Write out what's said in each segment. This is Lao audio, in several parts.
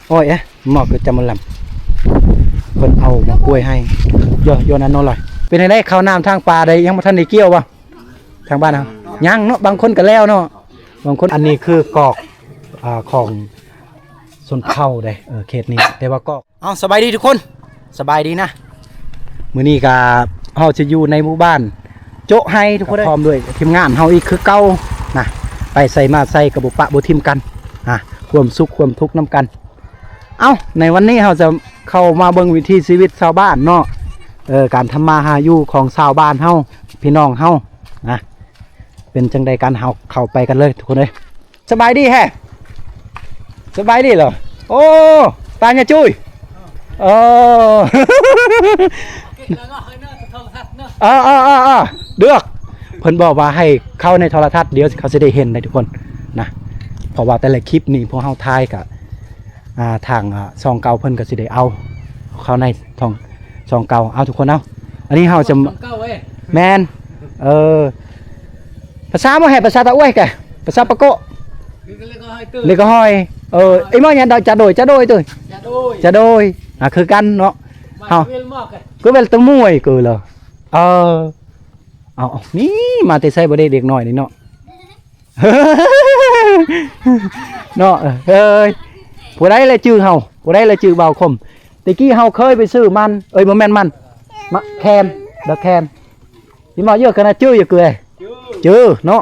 ໂອ້ຍ ເອະ ໝໍກກໍຈະມາລຳ ເພິ່ນເອົາໝາກກ້ວຍໃຫ້ ໂຍ ໂຍນັ້ນໂນລອຍ. ເປັນຈັ່ງໃດ ເຂົ້ານ້ຳທາງປ່າໄດ້ ຍັງບໍ່ທັນໄດ້ກ່ຽວບໍ່ ທາງບ້ານເຮົາ? ຍັງເນາະ ບາງຄົນກໍແລ້ວເນາະ ບາງຄົນ. ອັນນີ້ຄືກອກ ອ່າ ຂອງຊົນເຜົ່າເດ້ ເອີ ເຂດນີ້ ແຕ່ວ່າກອກ ເອົາ ສະບາຍດີທຸກຄົນ ສະບາຍດີນະ. ມື້ນີ້ກະເຮົາຈະຢູ່ໃນໝູ່ບ້ານໂຈະໄຮທຸກຄົນເອີຍ ພ້ອມດ້ວຍທີມງານເຮົາອີກຄືເກົ່ານະ ໄປໃສມາໃສກໍບໍ່ປະບໍ່ຖິ້ມກັນນະ ຮ່ວມສຸກຮ່ວມທຸກນຳກັນ. ເອົ້າ ໃນວັນນີ້ເຮົາຈະເຂົ້າມາເບິ່ງວິຖີຊີວິດຊາວບ້ານເນາະ ເອີ ການທຳມາຫາຢູ່ຂອງຊາວບ້ານເຮົາ ພີ່ນ້ອງເຮົານະ ເປັນຈັ່ງໃດກັນ ເຮົາເຂົ້າໄປກັນເລີຍທຸກຄົນເອີຍ. ສະບາຍດີແຮະ ສະບາຍດີເຫຼື ໂອ້ ຕາຍາຈຸ້ຍ ເອີ ເອີ ເອີ ເອີ ເດືອກ ເພິ່ນບອກວ່າໃຫ້ເຂົ້າໃນໂທລະທັດ ດຽວເຂົາຊິໄດ້ເຫັນໄດ໋ທຸກຄົນນະ ເພາະວ່າແຕ່ລະຄລິບນີ້ພວກເຮົາຖ່າຍກະ ອ່າ ທາງ ອ່າ ຊ່ອງເກົ່າເພິ່ນກໍຊິໄດ້ເອົາເຂົ້າໃນຊ່ອງ ຊ່ອງເກົ່າ. ເອົາ ທຸກຄົນເອົາ ອັນນີ້ເຮົາຈະ ຊ່ອງເກົ່າເວີຍ ແມ່ນ ເອີ ພາສາບໍ່ແຮ່ ພາສາຕາອວຍກະ ພາສາປາໂກະ ເລກະຮອຍ ເອີ ອີໝໍຍາດອຍ ຈາໂດຍ ຈາໂດຍ ຈາໂດຍ ຈາໂດຍ ອ່າ ຄືກັນເນາະ ເຮົາ ເວລມອກ ຄືເວລຕະມວຍ ຄືເລີ ເອີ ເອົາ ເອົາ ນີ້ມາແຕ່ໃສບໍ່ໄດ້ເດັກນ້ອຍນີ້ເນາະ ເນາະ ເອີຍ ຜູ້ໃດລະຈື່ເຮົາ ຜູ້ໃດລະຈື່ບ່າວຄົມ? ແຕ່ກີ້ເຮົາເຄີຍໄປຊື້ມັນ ເອີຍ ບໍ່ແມ່ນມັນ ມະແຄມ ດອກແຄມ ທີ່ມາເຍອະຂະໜາດ ຈື່ຢູ່ເກືອຍ ຈື່ເນາະ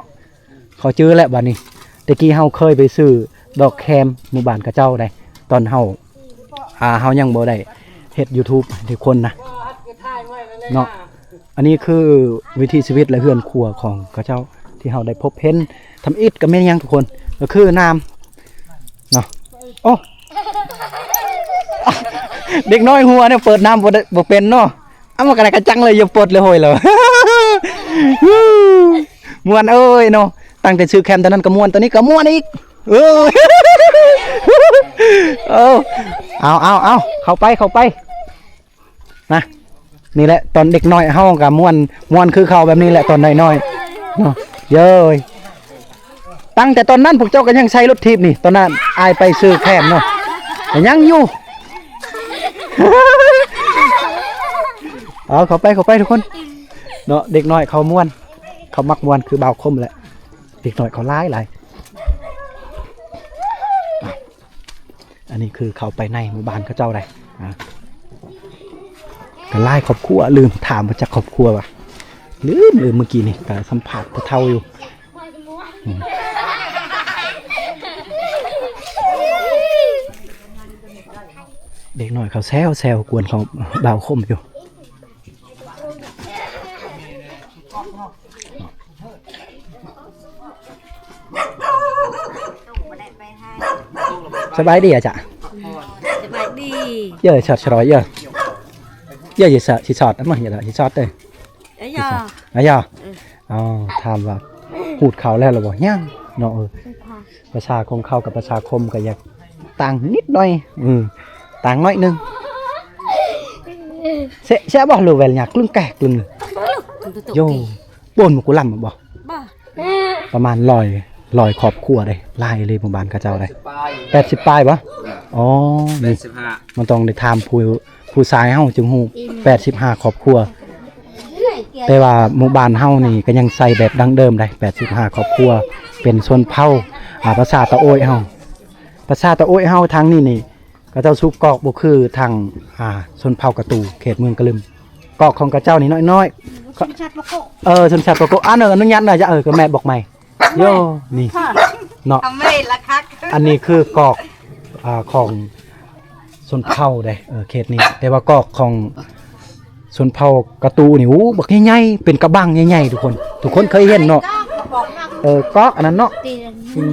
ເຂົາຈື່ແລ້ວບາດນີ້. ແຕ່ກີ້ເຮົາເຄີຍໄປຊື້ດອກແຄມໝູ່ບ້ານເຂົາເຈົ້າໃດ໋ ຕອນເຮົາ ອ່າ ເຮົາຍັງບໍ່ໄດ້ເຮັດ YouTube ໃຫ້ທຸກຄົນນະ ເນາະ. ອັນນີ້ຄືວິຖີຊີວິດ ແລະ ເຮືອນຄົວຂອງເຂົາເຈົ້າ ທີ່ເຮົາໄດ້ພົບເຫັນທຳອິດ ກໍແມ່ນຫຍັງທຸກຄົນ ກໍຄືນ້ຳເນາະ. ໂອ້ ເດັກນ້ອຍຫົວແນວເປີດນ້ຳບໍ່ໄດ້ ບໍ່ເປັນເນາະ. ເອົາ ມັນກະໄດ້ກະຈັງເລີຍ ຢ່າປົດເລີຍໂຫຍເລີຍ ມ່ວນເອີຍເນາະ. ຕັ້ງແຕ່ຊື້ແຄມຕອນນັ້ນກໍມ່ວນ ຕອນນີ້ກໍມ່ວນອີກ ເອີ ເອົາ ເອົາ ເອົາ ເຂົ້າໄປ ເຂົ້າໄປ ນະ ນີ້ແຫຼະ ຕອນເດັກນ້ອຍເຮົາກໍມ່ວນ ມ່ວນຄືເຂົາແບບນີ້ແຫຼະ ຕອນນ້ອຍໆເນາະ ເອີຍ. ຕັ້ງແຕ່ຕອນນັ້ນພວກເຈົ້າກໍຍັງໃຊ້ລົດຖີບນີ້ ຕອນນັ້ນອ້າຍໄປຊື້ແຄມເນາະ ກໍຍັງຢູ່. ເອົາ ເຂົ້າໄປ ເຂົ້າໄປທຸກຄົນເນາະ ເດັກນ້ອຍເຂົາມ່ວນ ເຂົາມັກມ່ວນຄືບ່າວຄົມແຫຼະ ເດັກນ້ອຍເຂົາຫຼາຍໆ. ອັນນີ້ຄືເຂົ້າໄປໃນໝູ່ບ້ານເຂົາເຈົ້າໄດ໋ ອ່າ ກໍຫຼາຍຄອບຄົວ ລືມຖາມວ່າຈັກຄອບຄົວວະ ລືມ ລືມ ມື້ກີ້ນີ້ກໍສຳພາດຜູ້ເຖົ້າຢູ່ ອືມ ເດັກນ້ອຍເຂົາແຊວໆ ກວນເຂົາບ່າວຄົມຢູ່. ສະບາຍດີອາຈານ ສະບາຍດີ ເຢີ ຊອດຊະຣອຍ ເຢີ ເຢີ ຊິຊອດ ຊິຊອດ ອັນມາ ເຢີ ຊິຊອດເດີ ອາຢາ ອາຢາ ເອີ ອໍ ຖາມວ່າ ຫູດເຂົ້າແລ້ວລະບໍ່? ຍັງເນາະ ເອີ ພາສາຂອງເຂົາກັບພາສາຄົມກໍຢາກຕ່າງນິດໜ້ອຍ ອື ຕ່າງໜ້ອຍໜຶ່ງ ແຊະ ແຊະບໍ່ ຫຼືແວ່ນຍາກລຶ້ງແກກລຶ້ງ ໂຍ ໂປນໝູ່ກູລຳບໍ່? ບໍ່ ປະມານຮ້ອຍ ຮ້ອຍຄອບຄົວເດ້ ຫຼາຍອີ່ຫຼີໝູ່ບ້ານເຂົາເຈົ້າເດ້ ແປດສິບປາຍບໍ່? ອໍ ແປດສິບຫ້າ ມັນຕ້ອງໄດ້ຖາມຜູ້ ຜູ້ຊາຍເຮົາຈຶ່ງຮູ້ ແປດສິບຫ້າຄອບຄົວ ແຕ່ວ່າໝູ່ບ້ານເຮົານີ້ກໍຍັງໃຊ້ແບບດັ້ງເດີມໄດ໋ ແປດສິບຫ້າຄອບຄົວ ເປັນຊົນເຜົ່າ ອ່າ ພາສາຕະໂອ້ຍເຮົາ ພາສາຕະໂອ້ຍເຮົາທາງນີ້ນີ້ ເຂົາເຈົ້າສູບກອກບໍ່ຄືທາງ ອ່າ ຊົນເຜົ່າກະຕູເຂດເມືອງກະລຶມ ກອກຂອງເຂົາເຈົ້ານີ້ນ້ອຍໆ ຊົນຊາດປະໂກະ ເອີ ຊົນຊາດປະໂກະ ອັນ ເອີ ອະນຸຍາດໜ້ອຍຈະ ເອີ ກໍແມ່ບອກໃໝ່ ໂຍ ນີ້ເນາະ ອັນນີ້ຄືກອກ ອ່າ ຂອງຊົນເຜົ່າເດ້ ເອີ ເຂດນີ້ ແຕ່ວ່າກອກຂອງຊົນເຜົ່າກະຕູນີ້ ໂອ້ ບັກໃຫຍ່ໆ ເປັນກະບັງໃຫຍ່ໆ ທຸກຄົນ ທຸກຄົນເຄີຍເຫັນເນາະ ເອີ ກອກອັນນັ້ນເນາະ ອືມ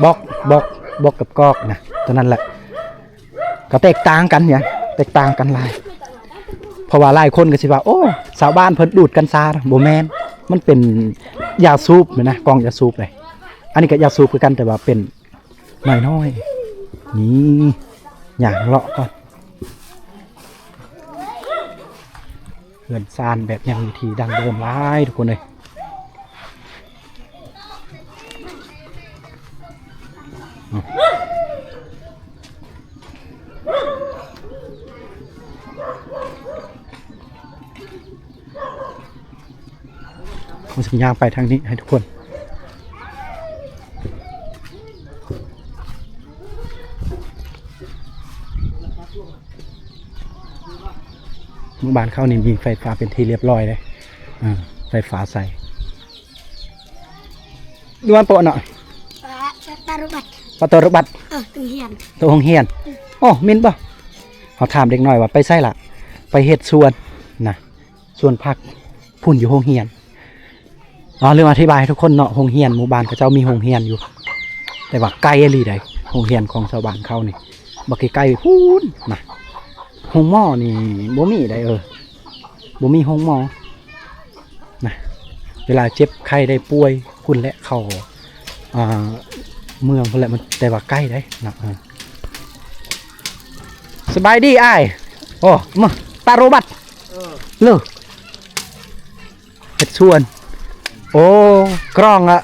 ບອກ ບອກ ບອກກັບກອກນະ ຕົວນັ້ນແຫຼະ ກໍແຕກຕ່າງກັນຫຍັງ ແຕກຕ່າງກັນຫຼາຍ ເພາະວ່າຫຼາຍຄົນກໍຊິວ່າ ໂອ້ ຊາວບ້ານເພິ່ນດູດກັນຊາ ບໍ່ແມ່ນ ມັນເປັນຢາສູບແມ່ນນະ ກ່ອງຢາສູບເດ້ ອັນນີ້ກໍຢາສູບຄືກັນ ແຕ່ວ່າເປັນນ້ອຍໆ ນີ້ ຍ່າງເລາະກ່ອນ ເຮືອນຊານແບບຍັງວິຖີດັ້ງເດີມຫຼາຍ ທຸກຄົນເອີຍ. ຍ່າງໄປທາງນີ້ໃຫ້ທຸກຄົນ ໝູ່ບ້ານເຂົານີ້ມີໄຟຟ້າເປັນທີ່ລຽບຮ້ອຍເດ້ ເອີ ໄຟຟ້າໃຊ້ ດູວ່າໂປະເນາະ ປາ ປາຕາໂຣບັດ ປາຕາໂຣບັດ ເອີ ໂຮງຮຽນ ໂຕໂຮງຮຽນ ອືມ ໂອ້ ມິນບໍ່? ເຮົາຖາມເດັກນ້ອຍວ່າໄປໃສລະ? ໄປເຮັດສວນນະ ສວນຜັກ ພຸ້ນຢູ່ໂຮງຮຽນ. ອໍ ລືມອະທິບາຍໃຫ້ທຸກຄົນເນາະ ໂຮງຮຽນໝູ່ບ້ານເຂົາເຈົ້າມີໂຮງຮຽນຢູ່ ແຕ່ວ່າໄກອີ່ຫຼີໃດ໋ ໂຮງຮຽນຂອງຊາວບ້ານເຂົານີ້ ບັກໄກໆພຸ້ນນະ ໂຮງໝໍນີ້ບໍ່ມີໃດ໋ ເອີ ບໍ່ມີໂຮງໝໍນະ ເວລາເຈັບໄຂ້ໄດ້ປ່ວຍພຸ້ນແຫຼະ ເຂົ້າ ອ່າ ເມືອງພຸ້ນແຫຼະ ມັນ ແຕ່ວ່າໄກໃດ໋ເນາະ ເອີ. ສະບາຍດີອ້າຍ ໂອ້ ມາ ຕາໂຣບັດ ເອີ ເລີ ເຮັດສວນ ໂອ້ ກຣອງອະ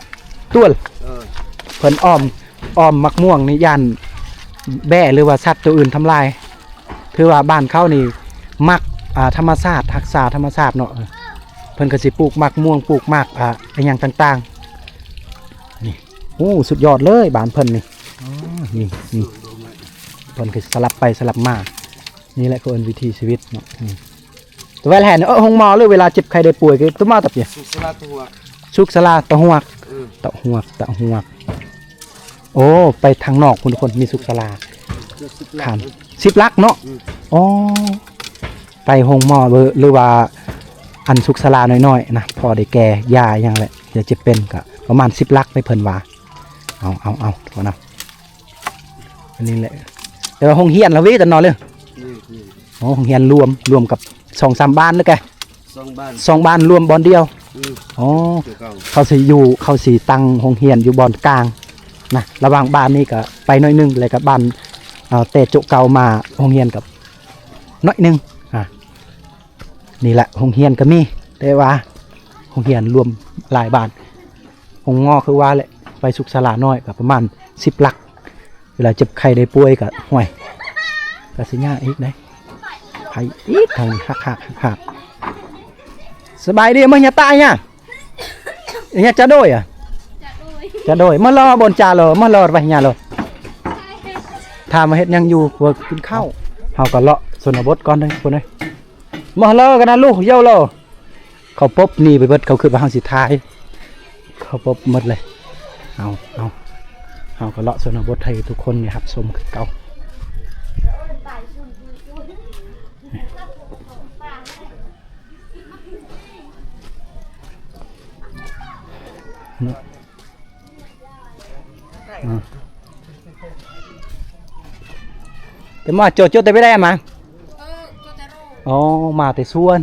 ຕວນ ເອີ ເພິ່ນອ້ອມ ອ້ອມໝາກມ່ວງນີ້ ຢ້ານແບ້ ຫຼືວ່າສັດໂຕອື່ນທຳລາຍ ຖືວ່າບ້ານເຂົານີ້ມັກ ອ່າ ທຳມະຊາດ ຮັກສາທຳມະຊາດເນາະ ເອີ ເພິ່ນກໍຊິປູກໝາກມ່ວງ ປູກໝາກ ອ່າ ອີ່ຫຍັງຕ່າງໆ ນີ້ ໂອ້ ສຸດຍອດເລີຍບ້ານເພິ່ນນີ້ ອໍ ນີ້ ນີ້ ເພິ່ນກໍສະຫຼັບໄປສະຫຼັບມາ ນີ້ແຫຼະເຂົາເອີ້ນວິຖີຊີວິດເນາະ ອືມ ແຕ່ວ່າແລ້ວ ເອີ ໂຮງໝໍ ຫຼືເວລາເຈັບໄຂ້ໄດ້ປ່ວຍກໍຕ້ອງມາຕະເປຍ ສຸກສາລາຕະຫວກ ສຸກສາລາຕະຫວກ ອືມ ຕະຫວກ ຕະຫວກ ໂອ້ ໄປທາງນອກພຸ້ນທຸກຄົນ ມີສຸກສາລາ ເອີ ສິບຫຼັກ ຄັນ ເອີ ສິບຫຼັກເນາະ ອືມ ອໍ ໄປໂຮງໝໍ ຫຼືວ່າອັນສຸກສາລານ້ອຍໆນະ ພໍໄດ້ແກ່ຢາຫຍັງແຫຼະ ຢ່າເຈັບເປັນ ກໍປະມານສິບຫຼັກໄດ໋ເພິ່ນວ່າ ເອົາ ເອົາ ເອົາ ທຸກຄົນນະ ອັນນີ້ແຫຼະ ແຕ່ວ່າໂຮງຮຽນລະເວກັນເນາະເລີຍ ນີ້ ນີ້ ອໍ ໂຮງຮຽນລວມ ລວມກັບສອງສາມບ້ານເລີຍແກ ສອງບ້ານ ສອງບ້ານລວມບ່ອນດຽວ ອືມ ອໍ ຄືເກົ່າ ເຂົາຊິຢູ່ ເຂົາຊິຕັ້ງໂຮງຮຽນຢູ່ບ່ອນກາງນະ ລະຫວ່າງບ້ານນີ້ກໍໄປໜ້ອຍໜຶ່ງ ແລ້ວກໍບ້ານ ເອີ ແຕ່ໂຈະເກົ່າມາໂຮງຮຽນກໍໜ້ອຍໜຶ່ງ ອາ ນີ້ແຫຼະ ໂຮງຮຽນກໍມີ ແຕ່ວ່າໂຮງຮຽນລວມຫຼາຍບ້ານ ໂຮງໝໍຄືວ່າແຫຼະ ໄປສຸກສາລານ້ອຍກໍປະມານສິບຫຼັກ ເວລາເຈັບໄຂ້ໄດ້ປ່ວຍກໍ ຫ້ວຍ ກໍຊິຍາກອີກເດ້ ໄຜອີກທາງນີ້ ຮັກໆ ຮັກໆ ສະບາຍດີ ມາຍາຕາຍາ ຍາຈະໂດຍອະ ຈະໂດຍ ຈະໂດຍ ມາລໍບ່ອນຈາລໍ ມາລໍໄປຍາລໍ ຖາມວ່າເຮັດຫຍັງຢູ່ ວ່າກິນເຂົ້າ ເຮົາກໍເລາະຊົນນະບົດກ່ອນເດີ ພຸ້ນເດີ ມາລໍກັນນະລູກ ເຍົາລໍ ເຂົາປົບໜີໄປເບິດ ເຂົາຄິດວ່າເຮົາຊິຖ່າຍ ເຂົາປົບໝົດເລີຍ ເອົາ ເອົາ ເຮົາກໍເລາະຊົນນະບົດໃຫ້ທຸກຄົນໄດ້ຮັບຊົມຄືເກົ່າ ເນາະ ອືມ ແຕ່ມາໂຈະ ໂຈະແຕ່ໄປໄດ້ມາ ອໍ ມາແຕ່ສວນ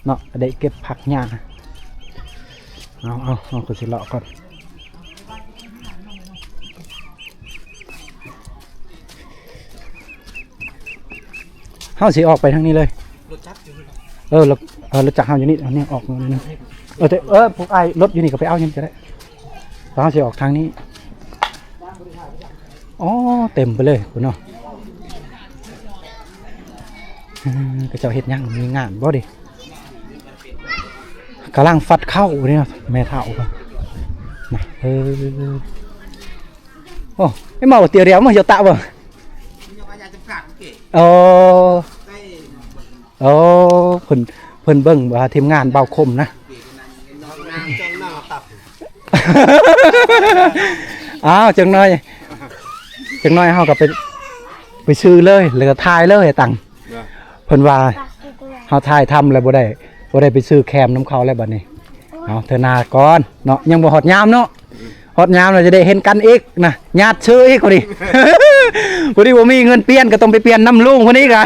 ເນາະ ໄດ້ເກັບຜັກຫຍ້າ ເອົາ ເອົາ ເຮົາກໍຊິເລາະກ່ອນ ເຮົາຊິອອກໄປທາງນີ້ເລີຍ ລົດຈັກຢູ່ນີ້ ເອີ ລົດ ເອີ ລົດຈັກເຮົາຢູ່ນີ້ ເອົານີ້ອອກໜ້ອຍໜຶ່ງ ເອີ ແຕ່ ເອີ ພວກອ້າຍລົດຢູ່ນີ້ກໍໄປເອົາຢູ່ນີ້ກໍໄດ້ ເຮົາຊິອອກທາງນີ້ ອໍ ເຕັມໄປເລີຍພຸ້ນເນາະ ເອີ ເຂົາເຈົ້າເຮັດຫຍັງ ມີງານບໍ່ເດ ກຳລັງຟັດເຂົ້າເດ ແມ່ເຖົ້າເພິ່ນນະ ເອີ ໂອ້ ໄອ້ເມົາຕຽວດຽວມາໂຍຕະບໍ່ ໂອ້ ໂອ້ ເພິ່ນ ເພິ່ນເບິ່ງວ່າທີມງານເບົາຄົມນະ ອ້າວ ຈັກໜ້ອຍ ຈັກໜ້ອຍເຮົາກໍໄປ ໄປຊື້ເລີຍ ແລ້ວກໍຖ່າຍເລີຍ ໄອ້ຕັງ ເພິ່ນວ່າເຮົາຖ່າຍທຳແລ້ວບໍ່ໄດ້ ບໍ່ໄດ້ໄປຊື້ແຄມນຳເຂົາແລ້ວບັດນີ້ ເອົາເທື່ອໜ້າກ່ອນເນາະ ຍັງບໍ່ຮອດຍາມເນາະ ຮອດຍາມແລ້ວຈະໄດ້ເຫັນກັນອີກນະ ຍາດຊື້ອີກພໍດີ ພໍດີບໍ່ມີເງິນປ່ຽນ ກໍຕ້ອງໄປປ່ຽນນຳລຸງຜູ້ນີ້ກະ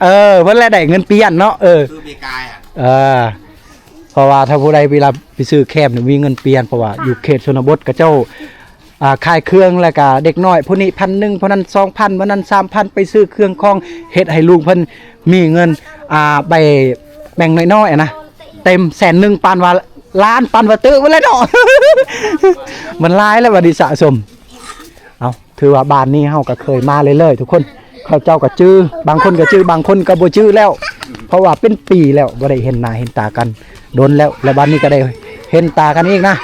ເອີ ເພິ່ນແຫຼະໄດ້ເງິນປ່ຽນເນາະ ເອີ ເອີ ເພາະວ່າຖ້າຜູ້ໃດເວລາໄປຊື້ແຄມນີ້ມີເງິນປ່ຽນ ເພາະວ່າຢູ່ເຂດຊົນນະບົດເຂົາເຈົ້າ ອ່າ ຂາຍເຄື່ອງ ແລ້ວກະເດັກນ້ອຍຜູ້ນີ້ພັນໜຶ່ງ ຜູ້ນັ້ນສອງພັນ ຜູ້ນັ້ນສາມພັນ ໄປຊື້ເຄື່ອງຂອງ ເຮັດໃຫ້ລູກເພິ່ນມີເງິນ ອ່າ ໄປແບ່ງນ້ອຍໆ ອະນະ ເຕັມແສນໜຶ່ງ ປານວ່າລ້ານ ປານວ່າຕື້ໄປເລີຍເນາະ ມັນຫຼາຍແລ້ວບັດນີ້ສະສົມ ເອົາ ຖືວ່າບ້ານນີ້ເຮົາກໍເຄີຍມາເລື້ອຍໆ ທຸກຄົນ ເຂົາເຈົ້າກໍຈື່ ບາງຄົນກໍຈື່ ບາງຄົນກໍບໍ່ຈື່ແລ້ວ ເພາະວ່າເປັນປີແລ້ວບໍ່ໄດ້ເຫັນໜ້າເຫັນຕາກັນ ດົນແລ້ວ ແລະ ບັດນີ້ກໍໄດ້ເຫັນຕາກັນອີກນະ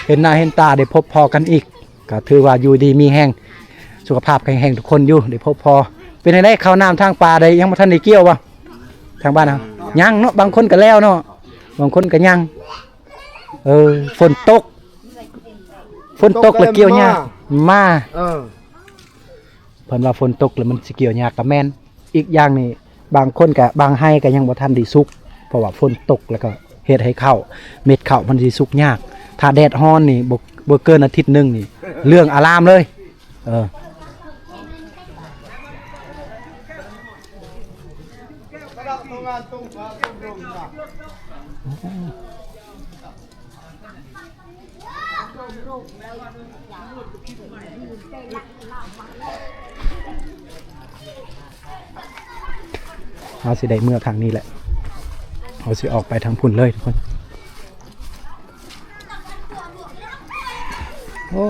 ເຫັນໜ້າເຫັນຕາ ໄດ້ພົບພໍ້ກັນອີກ ກໍຖືວ່າຢູ່ດີມີແຮງ ສຸຂະພາບແຂງແຮງທຸກຄົນຢູ່ ໄດ້ພົບພໍ້. ເປັນຈັ່ງໃດ ເຂົ້ານ້ຳທາງປ່າໄດ້ ຍັງບໍ່ທັນໄດ້ກ່ຽວບໍ່ ທາງບ້ານເຮົາ? ຍັງເນາະ ບາງຄົນກໍແລ້ວເນາະ ບາງຄົນກໍຍັງ. ເອີ ຝົນຕົກ ຝົນຕົກແລ້ວກ່ຽວຍາກ ມາ ເອີ ເພິ່ນວ່າຝົນຕົກແລ້ວມັນຊິກ່ຽວຍາກກໍແມ່ນ. ອີກຢ່າງນີ້ ບາງຄົນກໍ ບາງໄຮ່ກໍຍັງບໍ່ທັນໄດ້ສຸກ ເພາະວ່າຝົນຕົກແລ້ວກໍເຮັດໃຫ້ເຂົ້າ ເມັດເຂົ້າມັນຊິສຸກຍາກ. ຖ້າແດດຮ້ອນນີ້ ບໍ່ ບໍ່ເກີນອາທິດໜຶ່ງນີ້ ເຫຼືອງອາລາມເລີຍ. ເອີ ເຮົາຊິໄດ້ເມືອທາງນີ້ແຫຼະ ເຮົາຊິອອກໄປທາງພຸ້ນເລີຍທຸກຄົນ. ໂອ້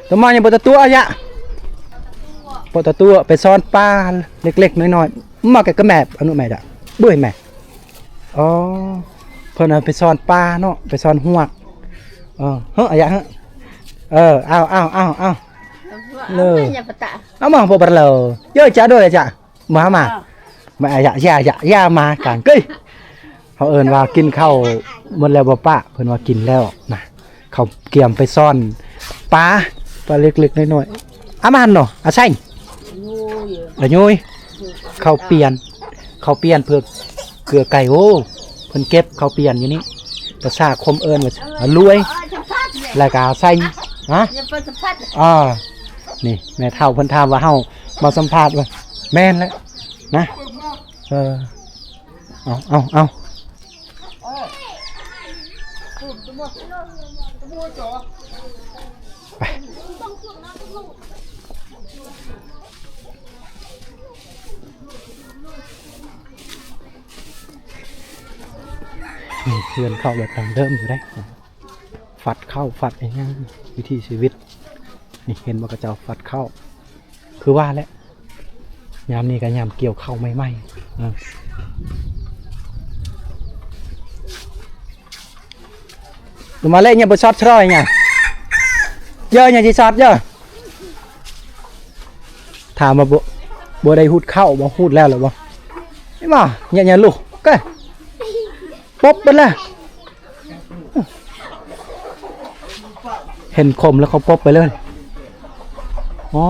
ຕະມາຍັງບໍ່ຕະຕົວອະຍະ ບໍ່ຕະຕົວ ໄປຊ່ອນປາເລັກໆນ້ອຍໆ ມາແກະກະແມບ ອະນຸແມດະ ເບິ່ງແມ. ອໍ ເພິ່ນເອົາໄປຊ່ອນປາເນາະ ໄປຊ່ອນຮວກ. ເອີ ເຮີ ອາຍະ ເຮີ ເອີ ເອົາ ເອົາ ເອົາ ເອົາ ເລີຍ ເອົາມາບໍ່ບັດເລີຍ ເຢີຈະໂດຍຈະ ມາ ມາ ມາ ອາຍະ ຢາ ຢາ ຢາ ມາກາງເກີຍ. ເຮົາເອີ້ນວ່າກິນເຂົ້າໝົດແລ້ວບໍ່ປະ ເພິ່ນວ່າກິນແລ້ວນະ. ເຂົາກຽມໄປຊ່ອນປາ ປາເລັກໆນ້ອຍໆ ອາມານເນາະ ອາໄຊ ອາຍຸຍ ເຂົ້າປ່ຽນ ເຂົ້າປ່ຽນເພື່ອເກືອໄກ່. ໂອ້ ເພິ່ນເກັບເຂົ້າປ່ຽນຢູ່ນີ້ ພາສາຄົມເອີ້ນວ່າລວຍ ແລ້ວກະໃສ່ ຮະ ອ່າ ນີ້ແມ່ເຖົ້າເພິ່ນຖາມວ່າເຮົາມາສຳພາດວ່າ ແມ່ນແຫຼະນະ. ເອີ ເອົາ ເອົາ ເອົາ ໄປ ນີ້ເຮືອນເຂົາແບບດັ້ງເດີມຢູ່ເດ້ ຝັດເຂົ້າຝັດອີຫຍັງ ວິຖີຊີວິດ. ນີ້ເຫັນບໍ່ ເຂົາເຈົ້າຝັດເຂົ້າ ຄືວ່າແຫຼະ ຍາມນີ້ກໍຍາມກ່ຽວເຂົ້າໃໝ່ໆ ເອີ ມາເລຍ ຍັງບໍ່ຊອດຊຣອຍຫຍັງ ເຢີ ຍັງຊິຊອດເຢີ. ຖາມວ່າບໍ່ ບໍ່ໄດ້ຮູດເຂົ້າບໍ່ ຮູດແລ້ວຫຼືບໍ່? ນີ້ມາ ຍະ ຍະລູກ ກະ ປົບເບິດແລ້ວ ເຫັນຄົມແລ້ວເຂົາປົບໄປເລີຍ. ອໍ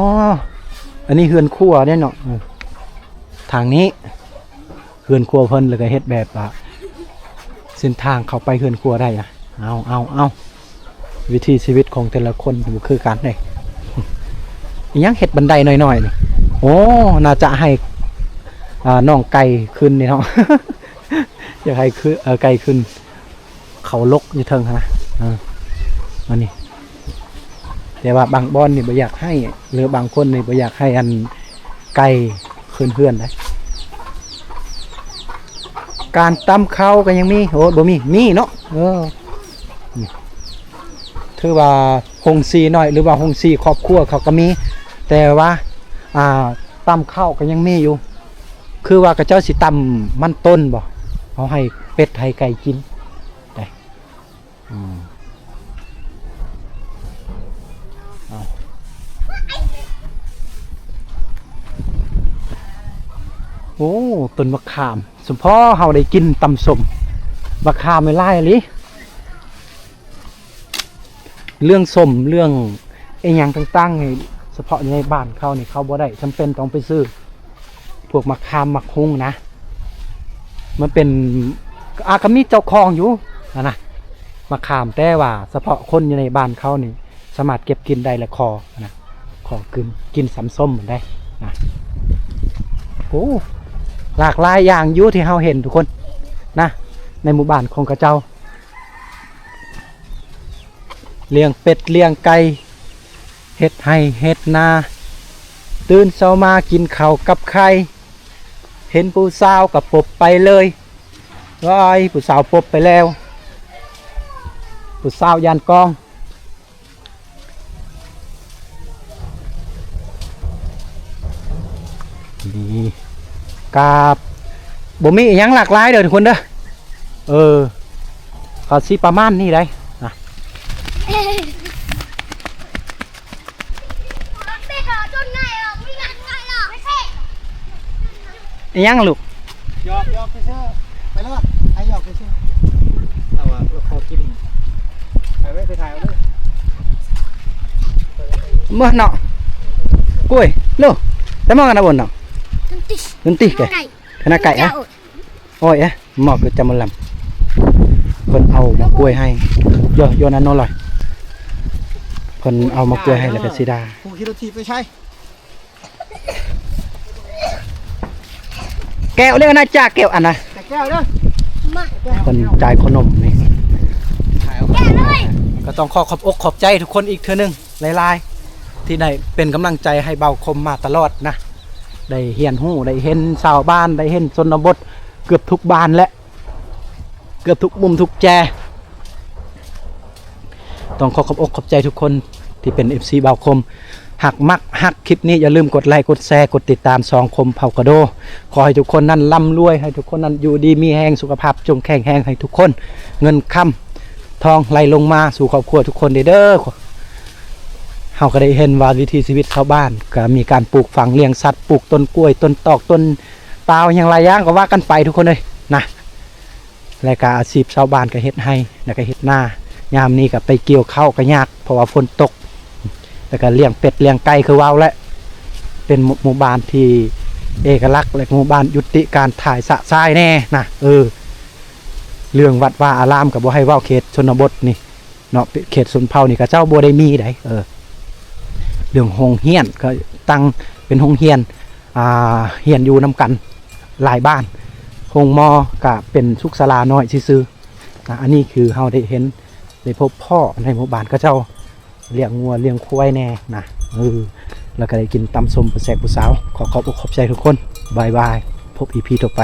ອັນນີ້ເຮືອນຄົວເດ້ເນາະ ເອີ ທາງນີ້ເຮືອນຄົວເພິ່ນ ແລ້ວກໍເຮັດແບບວ່າເສັ້ນທາງເຂົ້າໄປເຮືອນຄົວໄດ້ນະ. ເອົາ ເອົາ ເອົາ ວິຖີຊີວິດຂອງແຕ່ລະຄົນບໍ່ຄືກັນເດ້. ອີຫຍັງເຮັດບັນໄດນ້ອຍໆນີ້? ໂອ້ ໜ້າຈະໃຫ້ ອ່າ ນ້ອງໄກ່ຂຶ້ນນີ້ເນາະ ຢາກໃຫ້ຄື ເອີ ໄກ່ຂຶ້ນ ເຂົາລົກຢູ່ເທິງຫັ້ນນະ ເອີ ອັນນີ້ ແຕ່ວ່າບາງບ່ອນນີ້ບໍ່ຢາກໃຫ້ ຫຼືບາງຄົນນີ້ບໍ່ຢາກໃຫ້ອັນ ໄກ່ຂຶ້ນເຮືອນໄດ໋. ການຕຳເຂົ້າກໍຍັງມີ ໂອ້ ບໍ່ມີ ມີເນາະ ເອີ ນີ້ ຖືວ່າໂຮງສີໜ້ອຍ ຫຼືວ່າໂຮງສີຄອບຄົວເຂົາກໍມີ ແຕ່ວ່າ ອ່າ ຕຳເຂົ້າກໍຍັງມີຢູ່ ຄືວ່າເຂົາເຈົ້າຊິຕຳມັນຕົ້ນບໍ່ ເອົາໃຫ້ເປັດໃຫ້ໄກ່ກິນໄດ໋. ອືມ ເອົາ ໂອ້ ຕົ້ນໝາກຂາມ ສົມພໍເຮົາໄດ້ກິນຕຳສົ້ມ ໝາກຂາມຫຼາຍອີ່ຫຼີ. ເລື່ອງສົ້ມ ເລື່ອງອີ່ຫຍັງຕ່າງໆນີ້ ສະເພາະໃນບ້ານເຂົານີ້ ເຂົາບໍ່ໄດ້ຈຳເປັນຕ້ອງໄປຊື້ ພວກໝາກຂາມໝາກຮຸ່ງນະ ມັນເປັນ ອາ ກໍມີເຈົ້າຂອງຢູ່ຫັ້ນນະ ໝາກຂາມ ແຕ່ວ່າສະເພາະຄົນຢູ່ໃນບ້ານເຂົານີ້ ສາມາດເກັບກິນໄດ້ ແລະ ຂໍນະ ຂໍກິນ ກິນສຳສົ້ມໄດ້ນະ. ໂອ້ ຫຼາກຫຼາຍຢ່າງຢູ່ທີ່ເຮົາເຫັນທຸກຄົນນະ ໃນໝູ່ບ້ານຂອງເຂົາເຈົ້າ. ລ້ຽງເປັດລ້ຽງໄກ່ ເຮັດໄຮ່ເຮັດນາ ຕື່ນເຊົ້າມາກິນເຂົ້າກັບໄຂ່ ເຫັນຜູ້ສາວກໍປົບໄປເລີຍ ວ້າຍ ຜູ້ສາວປົບໄປແລ້ວ ຜູ້ສາວຢ້ານກ້ອງ. ນີ້ ກາບ ບໍ່ມີອີ່ຫຍັງຫຼາກຫຼາຍເດີທຸກຄົນເດີ ເອີ ກໍຊິປະມານນີ້ໄດ໋ນະ. ອີ່ຫຍັງລູກ? ຫຍອກ ຫຍອກຊື່ໆ ໄປເລີຍ ໃຫ້ຫຍອກຊື່ໆ ເອົາວ່າເຮົາຂໍກິນ ໄປເວີຍ ໄປຖ່າຍເອົາເດີ ເມື່ອເນາະ ໂອ້ຍ ໂລ ແຕ່ມອງກັນນະບົນເນາະ Tuntis. Tuntis ke? Kai. Kena kai, ah? Jauh. ໂອ້ຍ ເອະ ໝໍກຢູ່ຈຳໝໍລຳ ເພິ່ນເອົາໝາກກ້ວຍໃຫ້ ໂຍ ໂຍນັ້ນໂນລອຍ ເພິ່ນເອົາໝາກກ້ວຍໃຫ້ ແລ້ວກໍຊິດາ ຜູ້ຂີ່ລົດຖີບໄປໃສ ແກ້ວເດ້ອານາຈັກ ແກ້ວອັນນະ ແກ້ວເດີ ມາ ເພິ່ນຈ່າຍຂະໜົມນີ້ ແກ້ວເລີຍ ກໍຕ້ອງຂໍຂອບອົກຂອບໃຈທຸກຄົນອີກເທື່ອໜຶ່ງຫຼາຍໆ ທີ່ໄດ້ເປັນກຳລັງໃຈໃຫ້ເບົາຄົມມາຕະຫຼອດນະ ໄດ້ຮຽນຮູ້ ໄດ້ເຫັນຊາວບ້ານ ໄດ້ເຫັນຊົນນະບົດເກືອບທຸກບ້ານແຫຼະ ເກືອບທຸກມຸມທຸກແຈ ຕ້ອງຂໍຂອບອົກຂອບໃຈທຸກຄົນທີ່ເປັນເອັຟຊີບ່າວຄົມ ຫາກມັກຮັກຄລິບນີ້ ຢ່າລືມກົດໄລ ກົດແຊ ກົດຕິດຕາມຊ່ອງຄົມເຜົ່າກະໂດ. ຂໍໃຫ້ທຸກຄົນນັ້ນລ່ຳລວຍ ໃຫ້ທຸກຄົນນັ້ນຢູ່ດີມີແຮງ ສຸຂະພາບຈົ່ງແຂງແຮງ ໃຫ້ທຸກຄົນເງິນຄຳທອງໄຫຼລົງມາສູ່ຄອບຄົວທຸກຄົນເດີ. ເຮົາກໍໄດ້ເຫັນວ່າວິຖີຊີວິດຊາວບ້ານ ກໍມີການປູກຝັງລ້ຽງສັດ ປູກຕົ້ນກ້ວຍ ຕົ້ນຕອກ ຕົ້ນປາວ ຫຍັງຫຼາຍຢ່າງ ກໍວ່າກັນໄປທຸກຄົນເອີຍນະ. ແລະກະອາຊີບຊາວບ້ານກະເຮັດໄຮ່ ແລະກະເຮັດນາ ຍາມນີ້ກະໄປກ່ຽວເຂົ້າກະຍາກ ເພາະວ່າຝົນຕົກ ແລະກະລ້ຽງເປັດລ້ຽງໄກ່ ຄືເວົ້າແຫຼະ ເປັນໝູ່ ໝູ່ບ້ານທີ່ເອກະລັກ ແລະໝູ່ບ້ານຍຸຕິການຖ່າຍຊະຊາຍແນ່ນະ. ເອີ ເລື່ອງວັດວາອາລາມກະບໍ່ໃຫ້ເວົ້າ ເຂດຊົນນະບົດນີ້ເນາະ ເຂດຊົນເຜົ່ານີ້ເຂົາເຈົ້າບໍ່ໄດ້ມີໃດ໋. ເອີ ເລື່ອງໂຮງຮຽນກະຕັ້ງເປັນໂຮງຮຽນ ອ່າ ຮຽນຢູ່ນຳກັນຫຼາຍບ້ານ ໂຮງໝໍກະເປັນສຸກສາລານ້ອຍຊື່ໆ. ອ່າ ອັນນີ້ຄືເຮົາໄດ້ເຫັນໄດ້ພົບພໍ້ໃນໝູ່ບ້ານເຂົາເຈົ້າລ້ຽງງົວລ້ຽງຄວາຍແນ່ນະ ເອີ ແລ້ວກະໄດ້ກິນຕຳສົ້ມປາແຊບຜູ້ສາວ. ຂໍຂອບອົກຂອບໃຈທຸກຄົນ ບາຍບາຍ ພົບອີພີຕໍ່ໄປ.